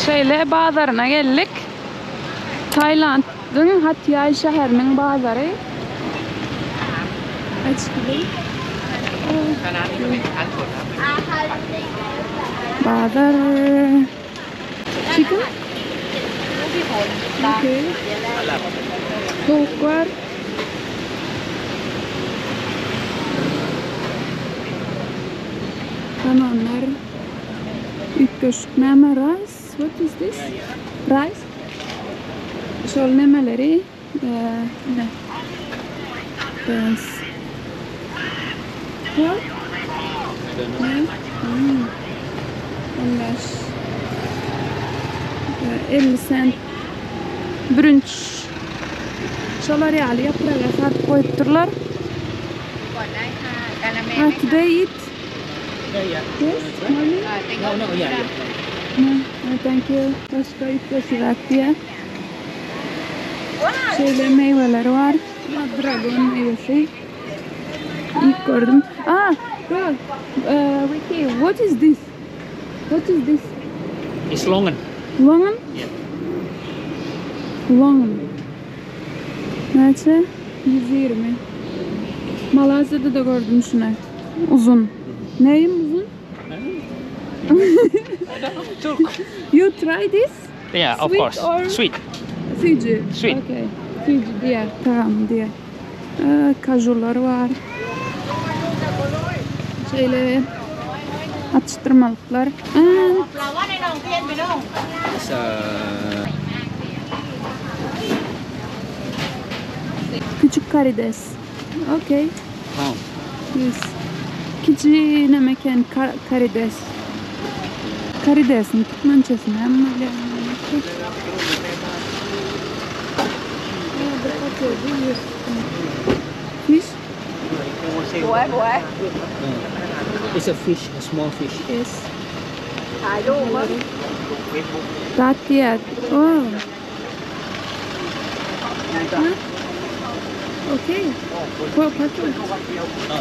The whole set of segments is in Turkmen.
Şeýle bazaryna geldik. Tailandyň Hatýaý şäheriniň bazary. Bazar. Chicken? Okay. Towuk bar. Bananlar. Üýtgeşik näme rice? What is this? Rice? Şol nemeleri ne? Beans. Pork? Ne? Hmm. 15. 50 sent. Bürünç. Şolar ýaly ýapraga saryp goýupdyrlar. Ah, today eat. Yes, morning. No, no, thank you. Başga üýtgeşik zat diýýär. Şeýle meýweleri bar. Dragon meýwesi. İlk gördüm. Ah, bro, Ricky, what is this? What is this? It's longan. Longan? Yeah. Longan. Näçe? 120. Malazyýada da gördüm şuny. Uzun. Neýim uzun? You try this? Yeah, of Sweet course. or- Sweet. Süýji. Sweet. Okay. Süýji diýer, tagam diýer. Kajular bar. Şeýle atışdyrmalyklar. And It's uh, küçük karides. Okay. pound. Yes. Kiçi neme eken karides. Karidesiň türkmençesi näme bolýar? Fish? It's a fish, a small fish. Yes. Zat diýýär. Oh. Huh? Okay. Paket. Oh,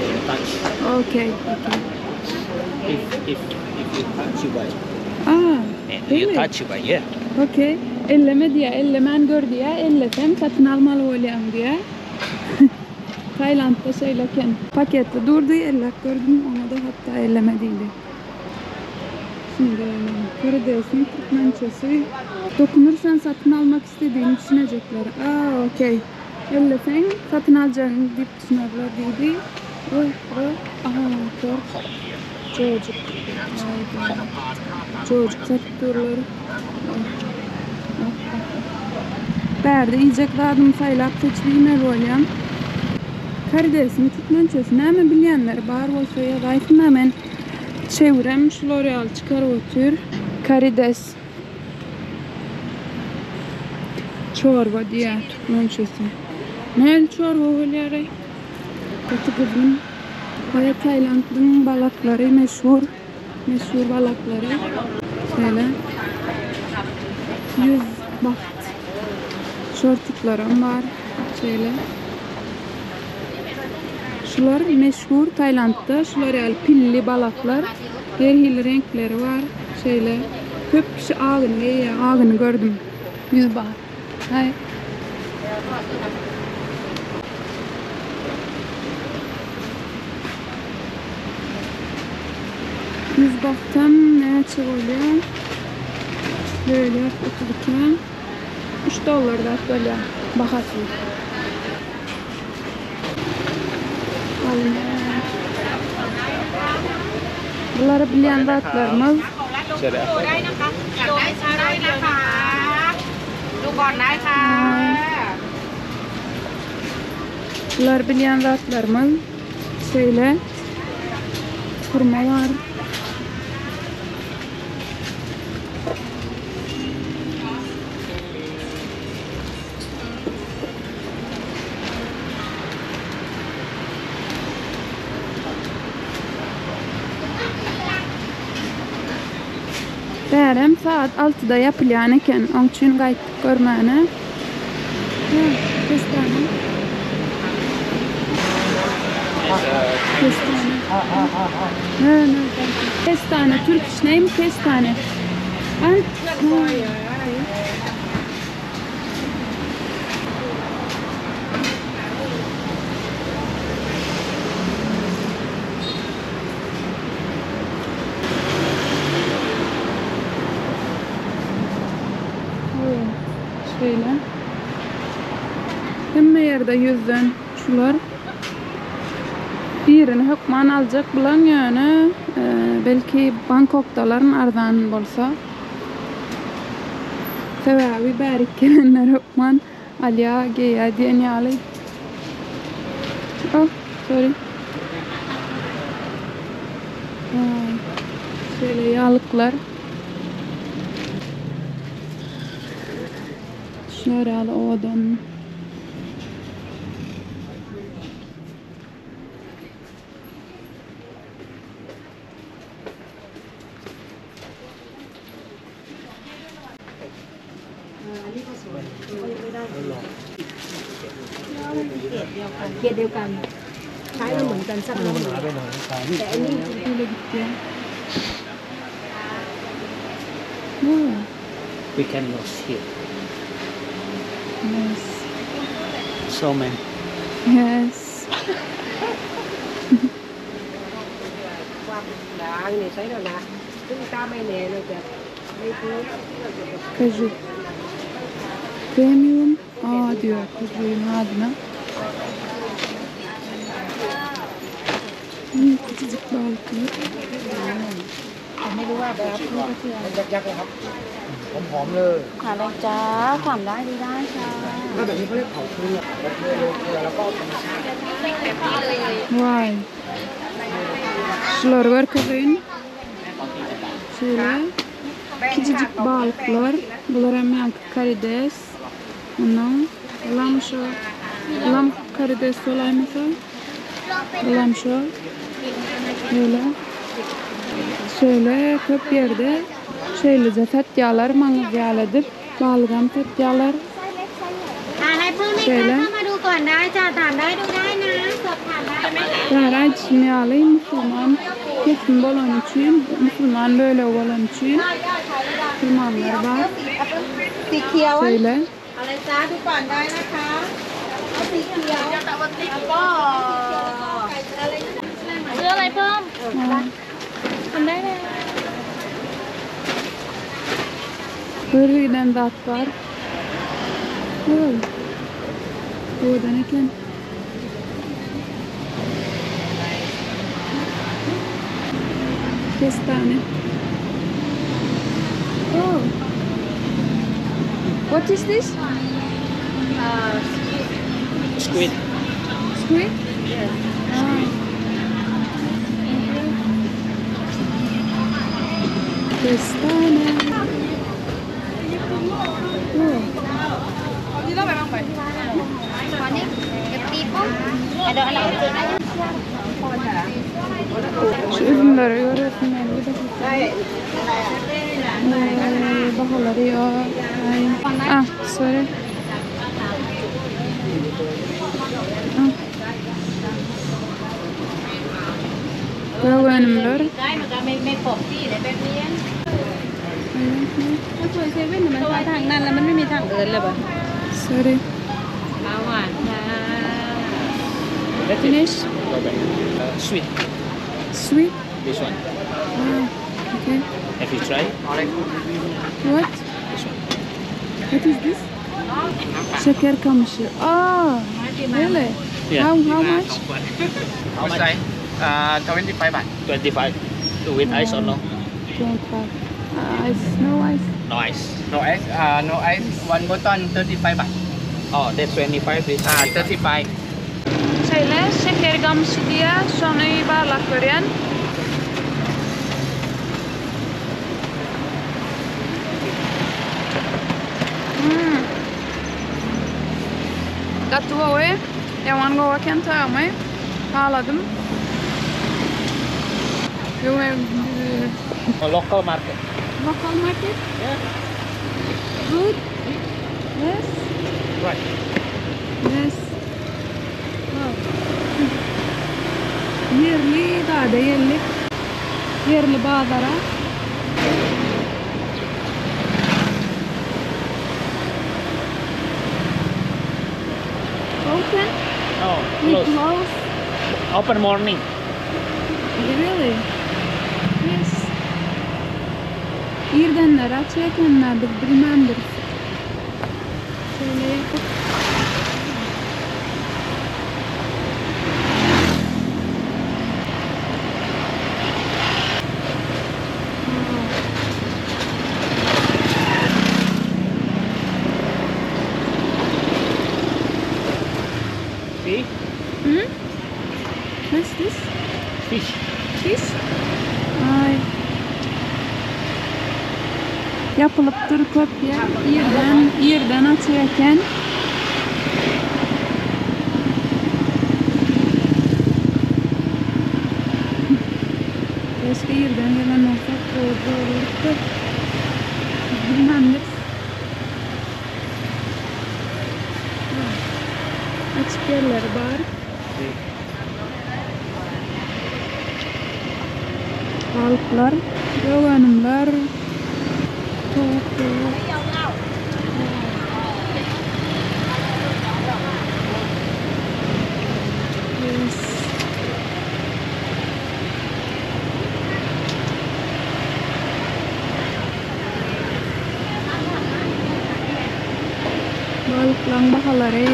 you touch. Okay, okay. If if if you touch, you buy. Ah, And you really? touch, you buy. Yeah. Okay. Elleme diýýär, ellemän gör diýýär, elleseň satyn almaly bolýaň diýýär. Tailandda şeýle eken. Paketli durdy, elläp gördüm, oňa-da hatda elleme diýdi. Şimdi karidesiň türkmençesi dokunursan satyn almak istediğini düşünecekler. Aa, okey. Elleseň satyn aljagyň diýip düşünerler diýdi. Oý, oý, aha, pork. Jojuk. Aýda. Jojuk satyp durlar. Bärde iýjek zadymy saýlap seçip iýmeli bolýan. Karidesiň türkmençesi näme bilýänler bar bolsa ýazaýsynda men çevirem şular ýaly çykaryp otyr. Karides. Çorba diýýär türkmençesi. Nähili çorba bolýar-aý? Gaty gyzgyn. Baýa Tailandyň balaklary meşhur. Meşhur balaklary. Şeýle. 100 baht. Şortiklaram bar. Şeýle. Şular meşhur Tailandda. Şular ýaly pilli balaklar. Her hili reňkleri bar. Şeýle. Köp kişi agyny geýýär. Agyny gördüm. 100 baht. Haý. 100 bahtam näçe bolýar? Bölýär 32. 3 dollar zat bolýar bahasy. Alynýar. Bulary bilýän zatlarymyz. Bular bilýän zatlarymyz. Şeýle hurma bar. Bärem saat 6-da ýapylýan eken. Oň üçin gaýtdyk görmäne. Kestane. Kestane. No, no, thank you. Kestane, Turkish name kestane. Ay. Şeýle. Hemme ýerde ýüzden şular. Birini hökman aljak bulan ýöne belki Bangkokdalaryn arzan bolsa. Sebäbi bärik gelenler hökman alýa, geýýä diýen ýaly. Oh, sorry. Şeýle ýalyklar. Şular ýaly owadan. Şeýle gitýär. We can lost here. Yes. So many. Yes. Kaju. Premium A diyor kaju'nun adına. Küçücük balıklar. ไม่รู้ว่าแบบ ยักษ์ๆเลยครับหอมๆเลย หาอะไรจ้าถามได้ดูได้ค่ะ แล้วแบบนี้เขาเรียกเผาเกลือเผาเกลือโรยเกลือแล้วก็ธรรมชาติ Vay. Şulary görkezeýin. Şeýle kiçijik balyklar. Bular hem ýaňky karides. Ondan bulam şu. Bulam karides bolaýmasa. Bulam şu. Şeýle. Şeýle köp ýerde şeýleje satýarlar, maňyz ýaly edip balygam satýarlar. หาอะไรเพิ่มไหม เสร็จแล้ว คะเข้ามาดูก่อนได้จ้าถามได้ดูได้นะสอบถามได้ไหมคะ Bäri aýdyşym ýaly musulman kesim bolany üçin, musulman bölegi bolany üçin musulmanlar bar. สีเขียว Şeýle. อะไรจ้าดูก่อนได้นะคะเอาสีเขียวแล้วก็ ซื้ออะไรเพิ่มทำได้เลย Bir giden zat bar. Oý. Owadan eken. Kestane. Oh. What is this? Squid. Squid? Yes. Ah. Kestane. Oh. Şu üzümleri görüyorsun belli de. Bahalary ýok. Ay. Ah, sorry. Ah. Gök önümler. ได้มันก็ไม่ไม่ปกที่เลยแบบนี้ ถ้าช่วยเซเว่นมันทางนั้นแล้วมันไม่มีทางอื่นเลยบ่ Sorry. มาหวานค่ะ That's it. Finish. Go back. Sweet. Sweet. This one. Ah, okay. Have you tried? What? This one. What is this? Şeker kamışı. Aa, really? Yeah. How much? How much? 25 baht 25. With ice or no? 25. Ice, no ice. No ice. no ice no ice one bottle 35 baht Oh, that's 25. This 35 Şeýle şeker kamışy diýä, şony barlap görýän. Gaty gowy. Ýaman gowy eken tagamy. Haladym. A local market. Local market? Yeah. Good. Yes. Right. Yes. Wow. Ýerli dada ýerli. Ýerli bazara. Open? No, We close. close. Open morning. Really? Yes. Irdenler açyk ekenler biz bilmändiris. Şeýle ýapyk. See? Hmm? What's this? Fish. Fish? Ay. Ýapylypdyr köp ýer. Irden, irden açyk eken. Keşke irden gelen bolsak gowja bolardy. Bilmändiris. Açyk ýerleri bar. Balyklar, gök önümler, towuk, towuk. Yes. Balyklaryň bahalary.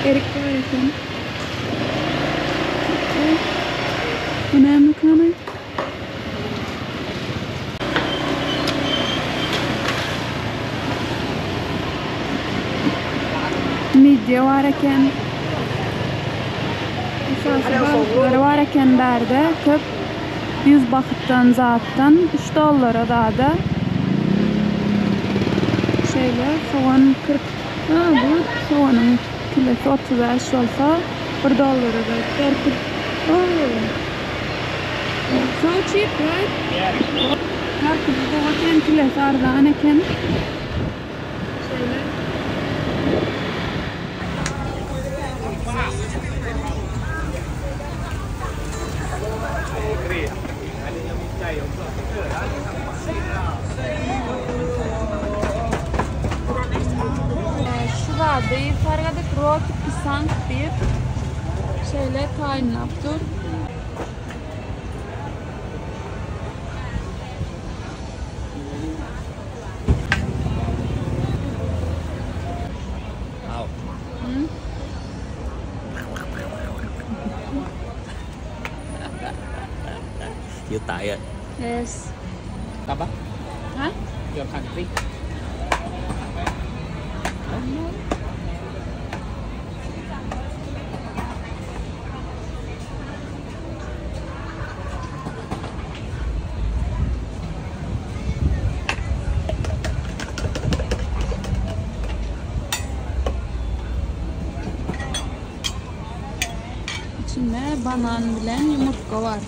Erik bar eken. Ay, Bu näme kany? Midye bar eken. Esasy balyklary bar eken bärde. Köp 100 bahtdan zatdan 3 dollara zada. Şeýle sogan 40. Ha, bu soganyň kilosy 35 bolsa 1 dollara da 4. Oh. So cheap, right? Yeah. Karpuz gowy eken, kilosy arzan eken. Şeýle. Şu zady sargadyk roti pisang diýip şeýle taýynlap dur. Wow. You tired? Yes. Apa? Huh? Your country? No. İçinde banan bilen ýumurtga bar.